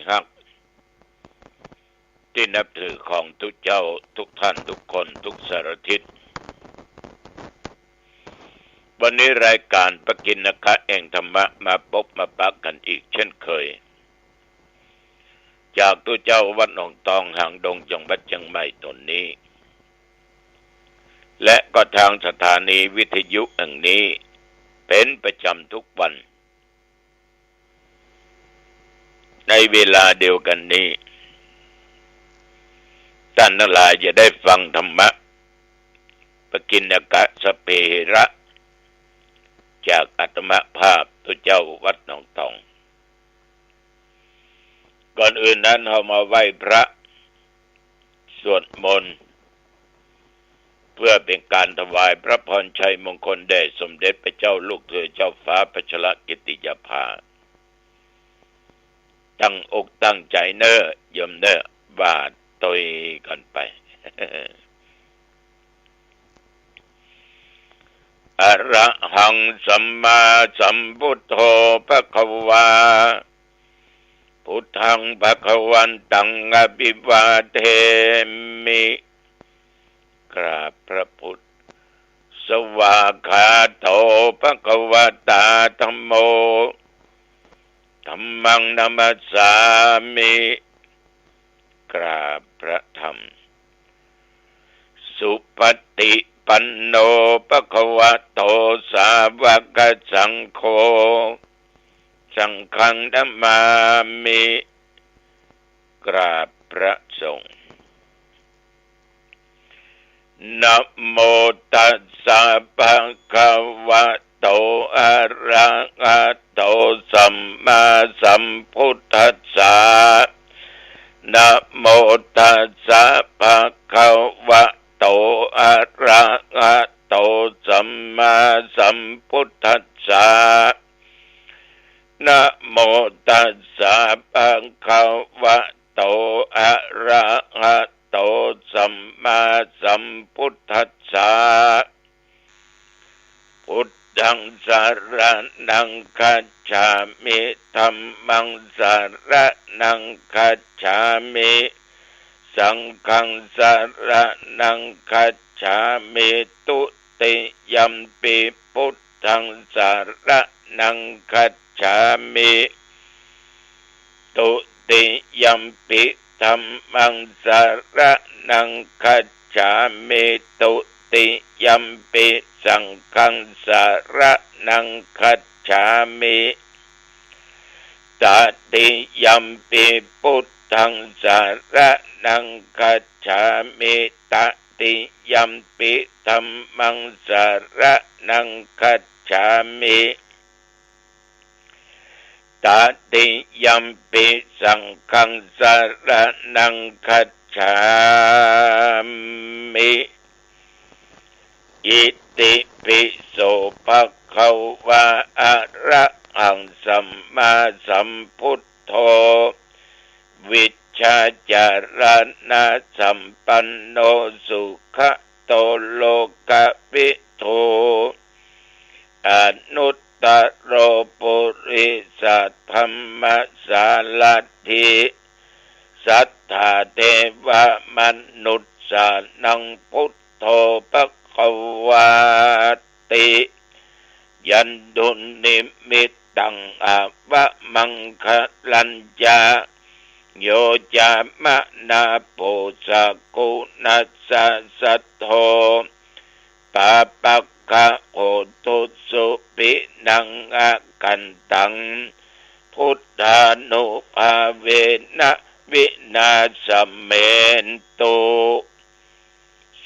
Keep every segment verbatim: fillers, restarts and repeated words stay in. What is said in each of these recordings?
ฮัก ตี้นับถือของตุ๊เจ้าทุกท่านทุกคนทุกสารทิศ วันนี้รายก๋านปกิณกะแห่งธรรมะมาปบมาปะกั๋นอีกเช่นเคย จากตุ๊เจ้าวัดหนองตองหางดงจังหวัดเจียงใหม่ต๋นนี้ และก็ทางสถานีวิทยุแห่งนี้เป๋นประจ๋ำทุกวัน ในเวลาเดียวกั๋นนี้ ต้านตังหลายจะได้ฟังธรรมะ ปกิณกะสัพเพเหระ จากอาตมาภาพตุ๊เจ้าวัดหนองตอง ก่อนอื่นนั้นเฮามาไหว้พระ สวดมนต์ เพื่อเป๋นก๋านถวายพระพรชัยมงคลแด่สมเด็จพระเจ้าลูกเธอเจ้าฟ้าพัชรกิติยาภา ตั้งอกตั้งใจ๋เน่อ โยมเน่อ ว่าตวยกั๋นไป อะระหัง สัมมาสัมพุทโธ ภะคะวา พุทธัง ภะคะวันตัง อะภิวาเทมิ กราบพระพุทธ สวากขาโต ภะคะวะตา ธัมโม ธัมมัง นะมัสสามิ กราบพระธรรม สุปฏิปันโน ภะคะวะโต สาวกสังโฆ สังฆัง นะมามิ กราบพระสงฆ์ นะโมตัสสะ ภะคะวะโต อะระหะโต สัมมาสัมพุทธัสสะ นะโมตัสสะ ภะคะวะโต อะระหะโต สัมมาสัมพุทธัสสะ นะโมตัสสะ ภะคะวะโต อะระหะโต สัมมาสัมพุทธัสสะ พุทธัง สะระณัง คัจฉามิ ธัมมัง สะระณัง คัจฉามิ สังฆัง สะระณัง คัจฉามิ ตุติยัมปิ พุทธัง สะระณัง คัจฉามิ ตุติยัมปิ ธัมมัง สะระณัง คัจฉามิ ตุติยัมปิ สังฆัง สะระณัง คัจฉามิ ตติยัมปิ พุทธัง สะระณัง คัจฉามิ ตติยัมปิ ธัมมัง สะระณัง คัจฉามิ ตติยัมปิ สังฆัง สะระณัง คัจฉามิ อิติปิโส ภะคะวะ อะระหัง สัมมาสัมพุทโธ วิชชาจารณะสัมปันโน สุขะโต โลกะวิทู อนุตตะโร ปุริสะธัมมะสารัตถิ สัตถาเทวะมนุสสานัง พุทโธ ภะคะวาติ ยันตุนิมิตตัง อะวะมังคะลัญจะ โยจะมะนา โพ สะกุณัสสะ สัทโธ ปาปะกะ โข ตุสสุปินัง อะกันตัง พุทธานุภาเวนะ วินาสเมนตุ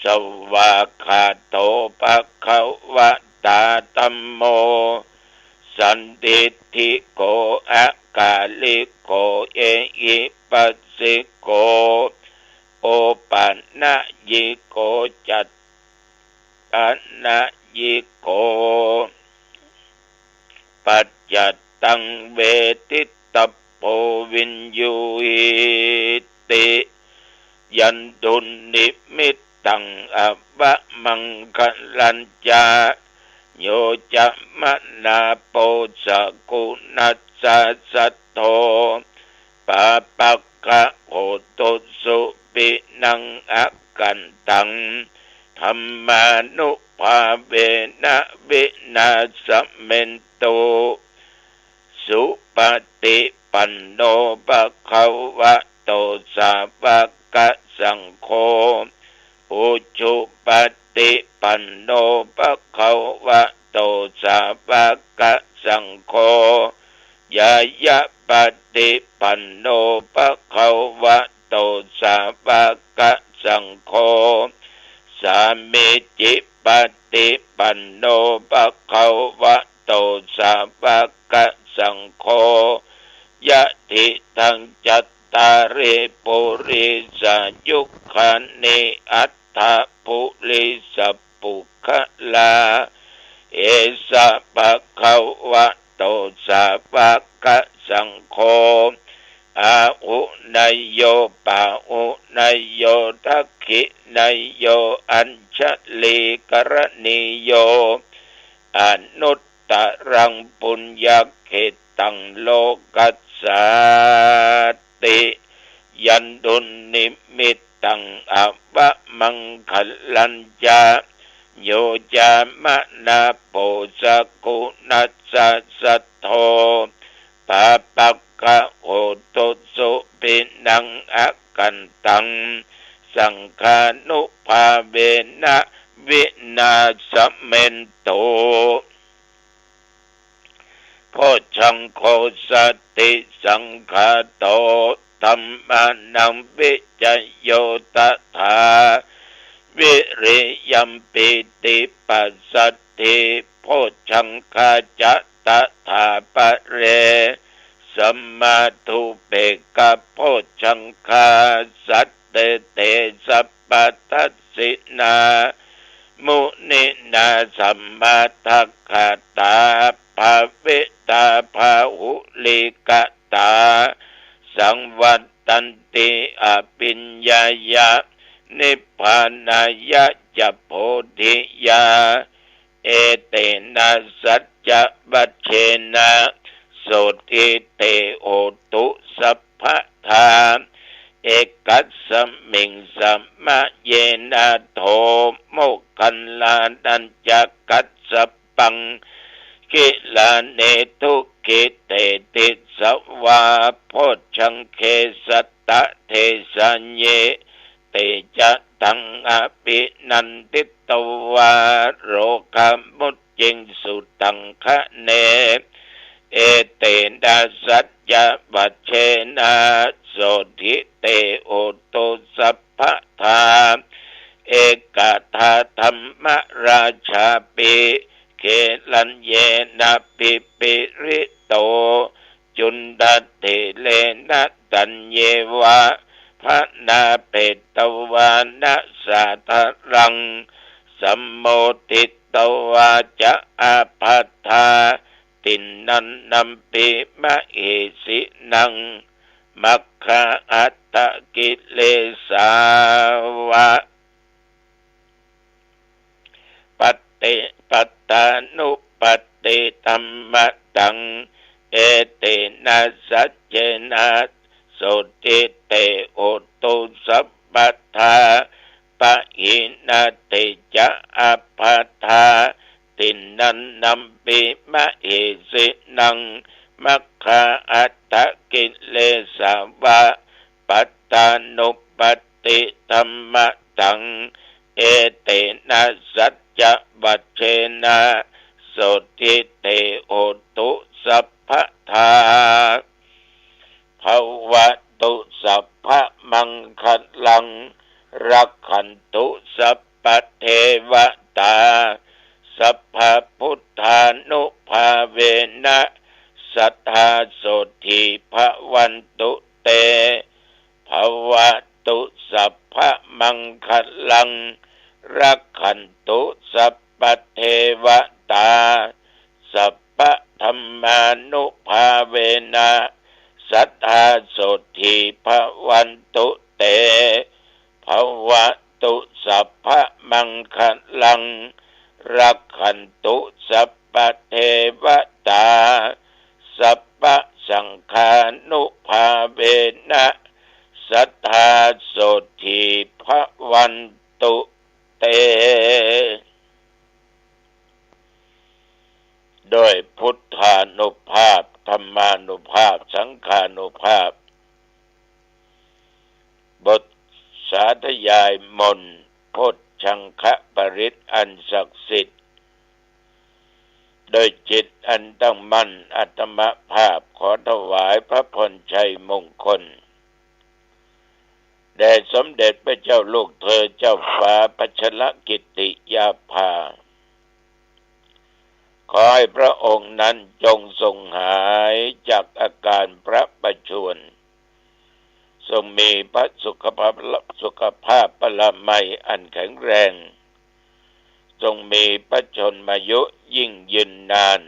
สวากขาโต ภะคะวะตา ธัมโม สันทิฏฐิโก อะกาลิโก เอหิปัสสิโก โอปะนะยิโก จัตตะนะยิโก ปัจจัตตัง เวทิตตะโพ วิญญูหิติ ยันตุนิมิตตัง อะวะมังคะลัญจะ โยจะมะนา โพ สะกุณัสสะ สัทโธ ป ปาปะกะโหตุสุปินังอกันตัง ธัมมานุภาเวนะวินาสะเมนตุ สุปะฏิปันโน ภะคะวะโต สาวะกะสังโฆ อุจุปะฏิปันโน ภะคะวะโต สาวะกะสังโฆ ญาญะปะฏิปันโน ภะคะวะโต สาวะกะสังโฆ สามีจิปะฏิปันโน ภะคะวะโต สาวะกะสังโฆ ยะถิตัง จัตตาริ ปุริสายุคานิ อัตถะ ปุริสะปุคคลา เอสะ ภะคะวะโต สาวะกะสังโฆ อาหุเนยโย ปาหุเนยโย ทักขิเนยโย อัญชลีกรณีโย อนุตตะรัง ปุญญะเขตตัง โลกัสสาติ ยันตุนนิมิตตัง อวะมังคะลัญจะ โย จามะนาโผ สะกุณัสสะ สัทโธ ปาปะกะโหตุสุปินังอกันตัง สังฆานุภาเวนะวินาสะเมนตุ โพชฌังโฆ สัตถิสังขาโต ธัมมานัง วิจโย ตถา วิริยัม ปีติปัสสัทธิ โพชฌังคาจะ ตถาปะเร สัมมาทุเปกขะโพชฌังคา สัตเต เต สัพพะทัสสินา มุนินา สัมมาทักขาตา ภาวิตา พาหุลีกตา สังวัตตันติ อภิญญายะ นิพพานายะจะ โพธิยา เอเตนะ สัจจวัจเชนะ โสตถิ เต โหตุ สัพพะทา เอกัสสะมิง สะมะเยนะ โท โมคคัลลานัญจะ กัสสะปัง กิลาเน ทุกขิ เตติสสะวา โพชฌังเข สัตตะ เทสะเย เตจะตัง อภินันทิตวา โรคามุจจิง สุตังคะเน เอเตนะ สัจจวัจเชนะ โสตถิ เต โหตุ สัพพะทา เอกทา ธัมมราชาปิ เขลัญเยนะ ปิปิริโต จุณฑะเถเรนะ ตัญเยวะ พะนาเปตวานะ สาทะรัง สัมโมทิตวาจะ อาภัททา ติณณันนัมปิ มะเหสินัง มัคคาอัฏฐกิเลสาวะ ปัตติ ปัตตานุปัตติธัมมะตัง เอเตนะ สัจเจนะ โสตถิ เต โหตุ สัพพะทา ปะหิณาติจะ อาภัททา ติณณันนัมปิ มะเหสินัง มัคคาอัฏฐกิเลสาวะ ปัตตานุปัตติธัมมะตัง เอเตนะ สัจจวัจเชนะ โสตถิ เต โหตุ สัพพะทา ภะวะตุ สัพพะมังคะลัง รักขันตุ สัพพะเทวะตา สัพพะพุทธานุภาเวนะ สัตถา โสตถิ ภะวันตุ เต ภะวะตุ สัพพะมังคะลัง รักขันตุ สัพพะเทวะตา สัพพะธัมมานุภาเวนะ สัตถา โสตถิ ภะวันตุ เต ภะวะตุ สัพพะมังคะลัง รักขันตุ สัพพะเทวะตา สัพพะ สังฆานุภาเวนะ สัทธาโสตถีภวันตุเต ด้วยพุทธานุภาพ ธรรมานุภาพ สังฆานุภาพ บทสาธยายมนต์โพชฌังคปริตรอันศักดิ์สิทธิ์ ด้วยจิตอันตั้งมั่น อาตมภาพขอถวายพระพรชัยมงคล แด่สมเด็จพระเจ้าลูกเธอเจ้าฟ้าพัชรกิติยาภา ขอให้พระองค์นั้นจงทรงหายจากอาการพระประชวร ทรงมีพระสุขภาพ สุขภาพพลามัยอันแข็งแรง ทรงมีพระชนมายุยิ่งยืนนาน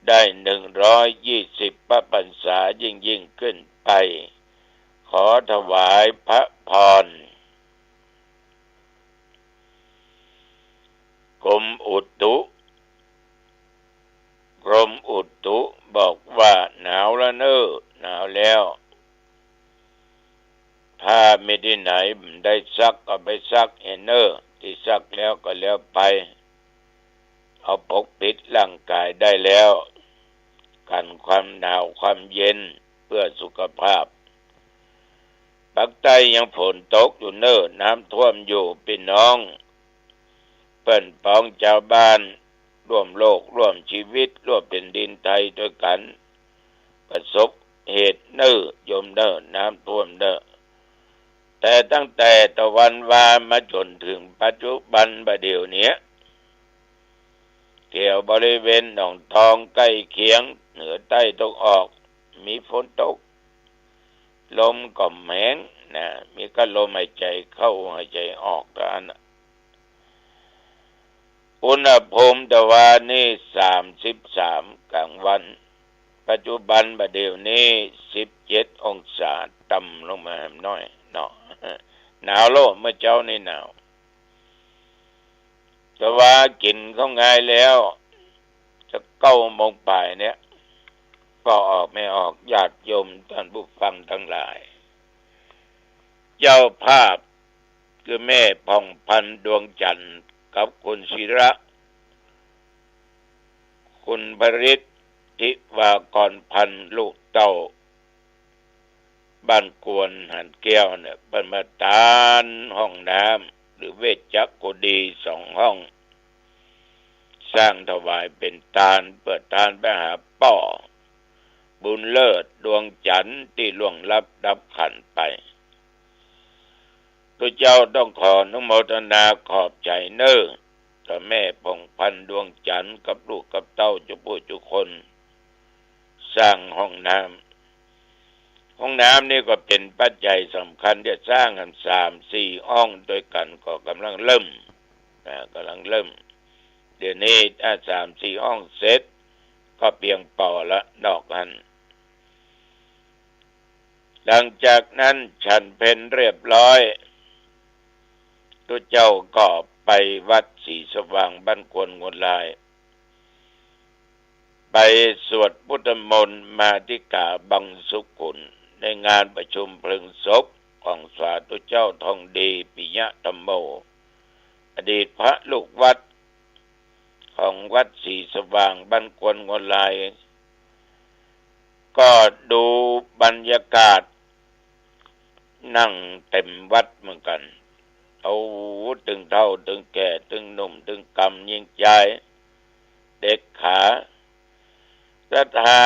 ได้หนึ่งร้อยยี่สิบพรรษายิ่งๆ ขึ้นไป ขอถวายพระพร กรมอุตุ กรมอุตุบอกว่าหนาวแล้วเน้อ หนาวแล้ว ผ้ามีตี้ไหนบ่ได้ซักก็ไปซักเหียเน้อ ตี้ซักแล้วก็แล้วไป เอาปกปิดร่างกายได้แล้ว กันความหนาวความเย็นเพื่อสุขภาพ ปากใต้ยังฝนตกอยู่เน้อ น้ำท่วมอยู่ ปี้น้อง เปิ้นปองจาวบ้าน ร่วมโลกร่วมชีวิตร่วมแผ่นดินไทยตวยกั๋น ประสบเหตุเน้อโยมเน้อ น้ำท่วมเน้อ แต่ตั้งแต่ตะวันวามาจ๋นเถิงปัจจุบันบ่าเดี่ยวเนี้ย แถวบริเวณหนองตองใก้เคียง เหนือใต้ตะวันออก มีฝนตก ลมก็แหมงนะ มีก้าลมหายใจ๋เข้าหายใจ๋ออกเต้าอั้นน่ะ อุณหภูมิตะวานี้สามสิบสาม ก๋างวัน ปัจจุบันบ่าเดี่ยวนี้สิบเจ็ดองศา ต่ำลงมาแหมน้อยเนาะ หนาวโลด เมื่อเจ๊านี้หนาว แต่ว่ากิ๋นข้าวงายแล้ว จะเก้าโมงป๋ายเนี้ย ก็ออกไม่ออก ญาติโยมต้านผู้ฟังตังหลาย เจ้าภาพคือแม่ผ่องพรรณ ดวงจันทร์ กับคุณศิระ คุณพริต ทิวากรพรรณ ลูกเต้า บ้านกวนหาดแก้วเนี่ย เปิ้นมาตานห้องน้ำ หรือเวชจักกุฏีสองห้อง สร้างถวายเป๋นตาน เปื้อตานไปหาป้อบุญเลิศ ดวงจันทร์ ตี้ล่วงลับดับขันธ์ไป ตุ๊เจ้าต้องขออนุโมทนาขอบใจ๋เน้อ ต่อแม่ผ่องพรรณ ดวงจันทร์ กับลูกกับเต้าจุ๊ผู้จุ๊คน สร้างห้องน้ำ ห้องน้ำนี่ก็เป๋นปัจจัยสำคัญตี้สร้างกั๋นสามสี่ห้องตวยกั๋น ก็ก่ำลังเริ่ม อ่า ก่ำลังเริ่ม เดี๋ยวนี้ถ้าสามสี่ห้องเสร็จ ก็เปียงปอละ ดอกหั้น หลังจากนั้นฉันเพลเรียบร้อย ตุ๊เจ้าก็ไปวัดศรีสว่างบ้านกวนงวลาย ไปสวดพุทธมนต์มาติกาบังสุขุน ในงานประชุมเพลิงศพของสาธุเจ้าทองดี ปิยะธัมโม อดีตพระลูกวัดของวัดศรีสว่างบ้านกวนงวลาย ก็ดูบรรยากาศ นั่งเต็มวัดเหมือนกั๋น เอาตึงเฒ่าตึงแก่ ตึงหนุ่มตึงกำ ญิงจาย เด็กขา ศรัทธา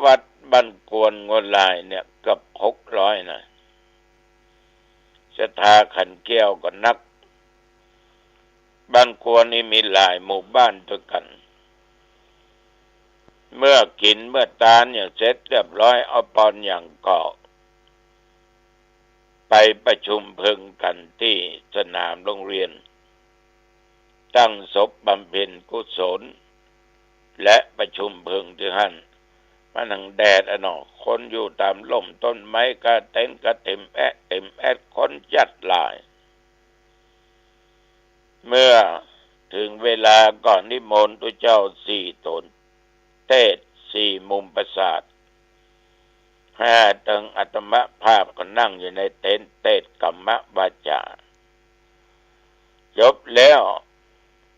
วัดบ้านกวนงวลายเนี่ยเกือบหกร้อยนะ ศรัทธาขันแก้วก็นัก บ้านกวนนี่มีหลายหมู่บ้านตวยกั๋น เมื่อกิ๋นเมื่อตานอย่างเสร็จเรียบร้อย เอาปอนอย่างก็ ไปประชุมเพลิงกั๋นตี้สนามโรงเรียน ตั้งศพบำเพ็ญกุศล และประชุมเพลิงตี้หั้น มันหังแดดอะเนาะ คนอยู่ต๋ามร่มต้นไม้กะเต็นกะเต็มแอะเต็มแอด คนจัดหลาย เมื่อเถิงเวลาก็นิมนต์ตุ๊เจ้าสี่ต๋น เตศน์สี่มุมปราสาท ห้า ตึงอาตมาภาพก็นั่งอยู่ในเต็นท์เตศน์กรรมวาจา จบแล้ว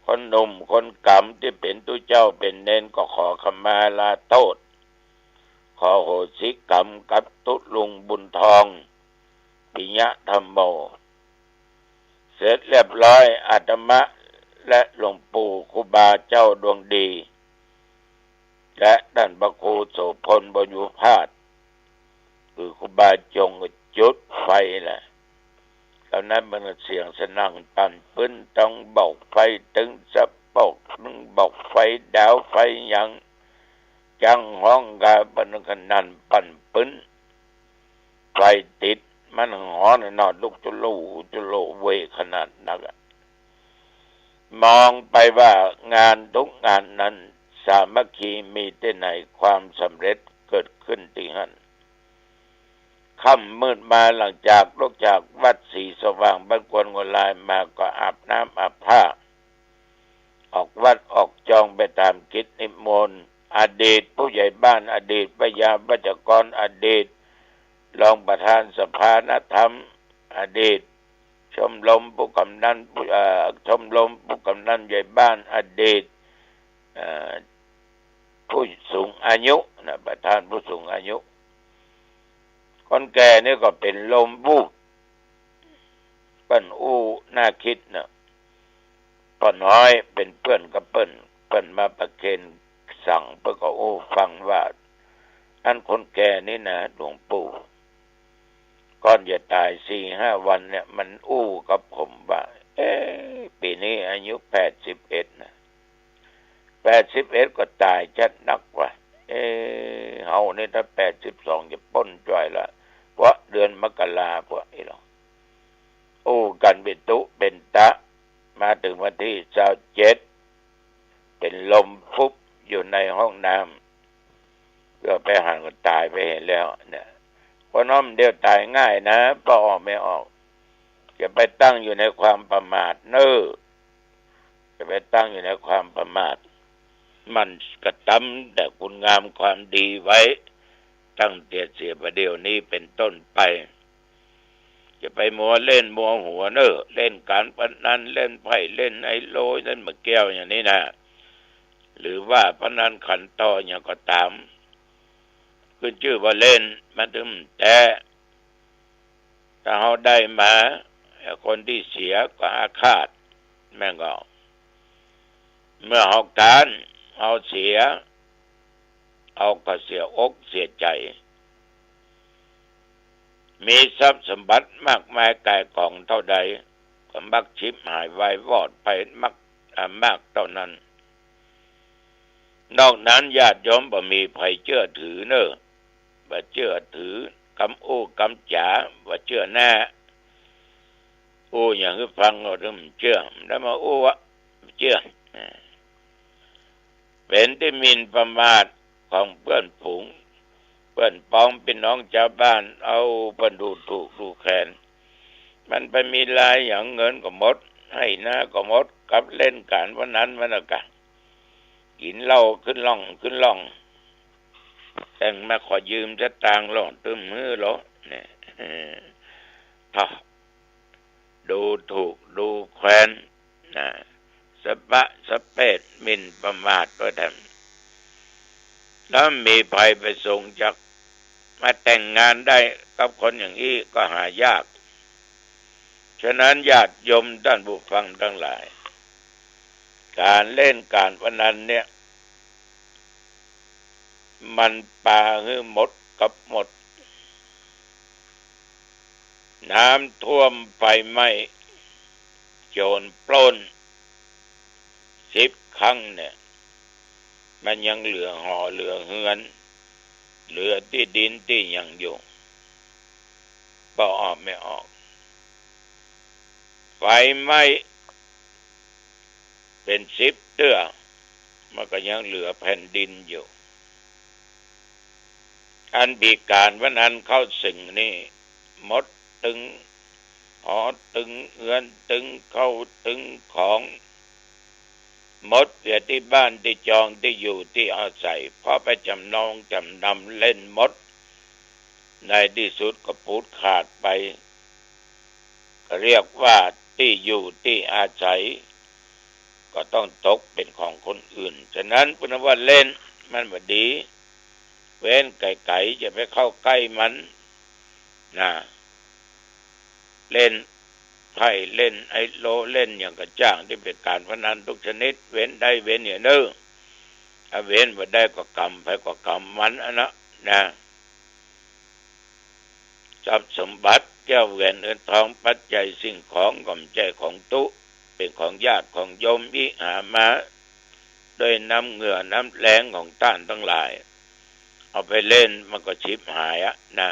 คนหนุ่มคนก๋ำตี้เป๋นตุ๊เจ้าเป๋นเณรก็ขอขมาลาโต้ษ ขอโหสิกรรมกับตุ๊ลุงบุญทอง ปิยะธัมโม เสร็จเรียบร้อย อาตมาและหลวงปู่ครูบาเจ้าดวงดี และต้านพระครูโสภณ บุญญุภาส คือครูบาจงก็จุดไฟแหละ ต๋อนนั้นมันเสียงสนั่นปั่นปื๊น ตึงบอกไฟ ตึงสะโปก ตึงบอกไฟ ดาวไฟหยัง จังฮ้องกา มันก็นั่นปั่นปื๊น ไฟติด มันฮ้อนเนาะ ลุกจุลูจุลูเวขนาดนักอะ มองไปว่างานทุกงานนั้นสามัคคีมีตี้ไหน ความสำเร็จเกิดขึ้นตี้หั้น ค่ำมืดมาหลังจากลุกจากวัดศรีสว่างบ้านกวนงวลายมาก็อาบน้ำอาบผ้า ออกวัดออกจองไปต๋ามกิจนิมนต์ อดีตผู้ใหญ่บ้าน อดีตพยาวัจกร อดีตรองประธานสภาธรรม อดีตชมรมผู้กำนัน ผู้ เอ่อ ชมรมผู้กำนันใหญ่บ้าน อดีต เอ่อ ผู้สูงอายุนะ ประธานผู้สูงอายุ คนแก่นี่ก็เป๋นลมวูบ เปิ้นอู้น่าคิดนะ ป้อน้อยเป๋นเปื้อนกับเปิ้น เปิ้นมาประเคนสัง เปิ้นก็อู้ฟังว่า อันคนแก่นี่นะหลวงปู่ ก่อนจะต๋ายสี่ห้าวันเนี่ย มันอู้กับผมว่า เอ๊ะ ปี๋นี้อายุแปดสิบเอ็ดนะ แปดสิบเอ็ดก็ต๋ายจัดนักว่ะ เอ๊ะ เฮานี่ถ้าแปดสิบสองจะป๊นจ้อยละ เพราะเดือนมกรา เพราะอี้หรอ อู้กั๋นเป๋นตุ๊เป๋นตะ มาเถิงวันตี้ซาวเจ็ด เป๋นลมฟุบอยู่ในห้องน้ำ ก็ไปหันก็ต๋ายไปหั้นแล้วเนี่ย คนเฮามันเดี๋ยวต๋ายง่ายนะ ป้อออกไม่ออก อย่าไปตั้งอยู่ในความประมาทเน่อ อย่าไปตั้งอยู่ในความประมาท หมั่นกระตำแต่คุณงามความดีไว้ ตั้งแต่เสียประเดี๋ยวนี้เป๋นต้นไป อย่าไปมัวเล่นมัวหัวเน่อ เล่นก๋านพนัน เล่นไพ่ เล่นไฮโล เล่นหมากแก้วอย่างนี้นะ หรือว่าพนันขันต่ออย่างก็ต๋าม ขึ้นจื้อว่าเล่น มันตึงแต๊ ถ้าเฮาได้มา คนตี้เสียก็อาฆาต แม่นก่อ เมื่อเฮาก๊าน เฮาเสีย เฮาก็เสียอกเสียใจ๋ มีทรัพย์สมบัติมากมายก่ายกองเต้าใด ก็มักฉิบหายวายวอดไปมัก อ่า มากเต้านั้น นอกนั้นญาติโยมบ่มีใผเจื้อถือเน่อ บ่เจื้อถือกำอู้กำจ๋า บ่เจื้อแน่ อู้อย่างหื้อฟังก็บ่เจื้อ ได้มาอู้อะ บ่เจื้อ เป๋นตี้หมิ่นประมาทของเปื้อนฝูง เปื้อนป๊องปี้น้องจาวบ้าน เอาเปิ้นดูถูกดูแคลน มันไปมีลายอย่างเงินก็หมด ไฮ่นาก็หมด กับเล่นก๋านพนันมันน่ะกะ กิ๋นเหล้าขึ้นล่องขึ้นล่อง แต่งมาขอยืมสตางค์ล่องตึมหื้อโลเนี่ย เออ ถ้า ดูถูกดูแคลนนะ สะปะสะเปดหมิ่นประมาทก็ทำ แล้วมีใผประสงค์จะมาแต่งงานได้กับคนอย่างอี้ก็หายาก ฉะนั้นญาติโยมต้านผู้ฟังตังหลาย ก๋านเล่นก๋านพนันเนี่ย มันปาหื้อหมดกับหมด น้ำท่วมไฟไหม้ โจรปล้น สิบครั้งเนี่ย มันยังเหลือหอเหลือเฮือน เหลือตี้ดินตี้หยังอยู่ ป้อออกไม่ออก ไฟไหม้เป๋นสิบเตื้อ มันก็ยังเหลือแผ่นดินอยู่ อันปีก๋านวันอันเข้าสิงห์นี่ หมดตึงหอตึงเฮือนตึงเข้าตึงของ หมดเสียตี้บ้านตี้จองตี้อยู่ตี้อาศัย เพราะไปจ๋ำนองจ๋ำนำเล่นหมด ในตี้สุดก็ปูดขาดไป ก็เรียกว่าตี้อยู่ตี้อาศัย ก็ต้องตกเป๋นของคนอื่น ฉะนั้นเปิ้นว่าเล่นมันบ่ดี เว้นไก๋ๆ จะไปเข้าใก้มัน นะ เล่นไพ่เล่นไฮโลเล่นหยังก็จ้างตี้เป๋นก๋านพนันกู้ชนิด เว้นได้เว้นเหียเน่อ ถ้าเว้นบ่ได้ก็ก๋รรมใผก็ก๋รรมมันอะนะ นะ ทรัพย์สมบัติแก้วแหวนเงินทองปัจจัยสิ่งของก็บ่ใจ้ของตุ๊ เป๋นของญาติของโยมอิหามา ด้วยน้ำเหงื่อน้ำแฮงของต้านตังหลาย เอาไปเล่นมันก็ฉิบหายอะนะ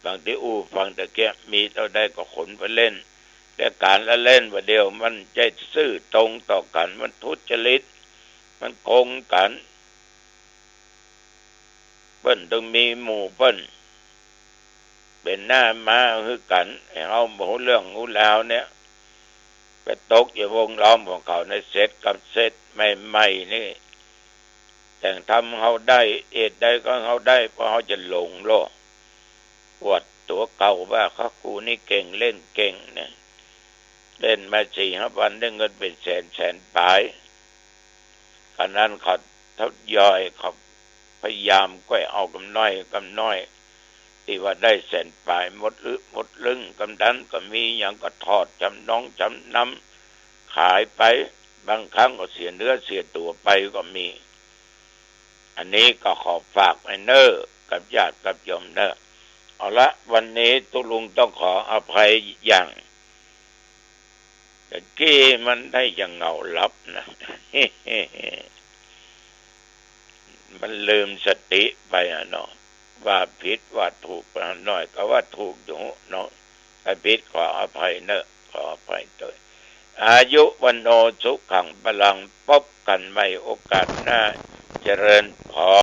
บางตี้อู้ฟังตะเกียะ มีเต้าใดก็ขนไปเล่น แต่ก๋านละเล่นบ่าเดี่ยวมันบ่ใจ้ซื่อตรงต่อกั๋น มันทุจริต มันโกงกั๋น เปิ้นตึงมีหมู่เปิ้น เป๋นหน้าม้าหื้อกั๋น ไอ้เฮาบ่ฮู้เรื่องฮู้ราวเนี่ย ไปตกอยู่วงล้อมของเขาในเสร็จกับเสร็จใหม่ๆ นี่ แต่งทำเฮาได้ เหตุใดก็เฮาได้ เพราะเฮาจะหลงโลก อวดตั๋วเก่าว่า "ข้ากูนี่เก่ง เล่นเก่ง" เนี่ย เล่นมาสี่ห้าวันได้เงินเป๋นแสนแสนป๋าย อันนั้นเขาทยอย เขาพยายามก้อยเอากำน้อยกำน้อย ตี้ว่าได้แสนป๋ายหมดอึหมดลึง กำนั้นก็มีหยังก็ถอดจำนงจำนำขายไป บางครั้งก็เสียเนื้อเสียตั๋วไปก็มี อันนี้ก็ขอฝากไว้เน่อ กับญาติกับโยมเน่อ เอาละ วันนี้ตุ๊ลุงต้องขออภัยอย่าง ตะกี้มันได้จะเหงาหลับนะ มันลืมสติไปอะเนาะ ว่าผิดว่าถูก หน่อยก็ว่าถูกอยู่เนาะ ถ้าผิดขออภัยเน่อ ขออภัยโตย อายุ วัณโณ สุขัง พลัง พบกั๋นใหม่โอกาสหน้า เจริญพร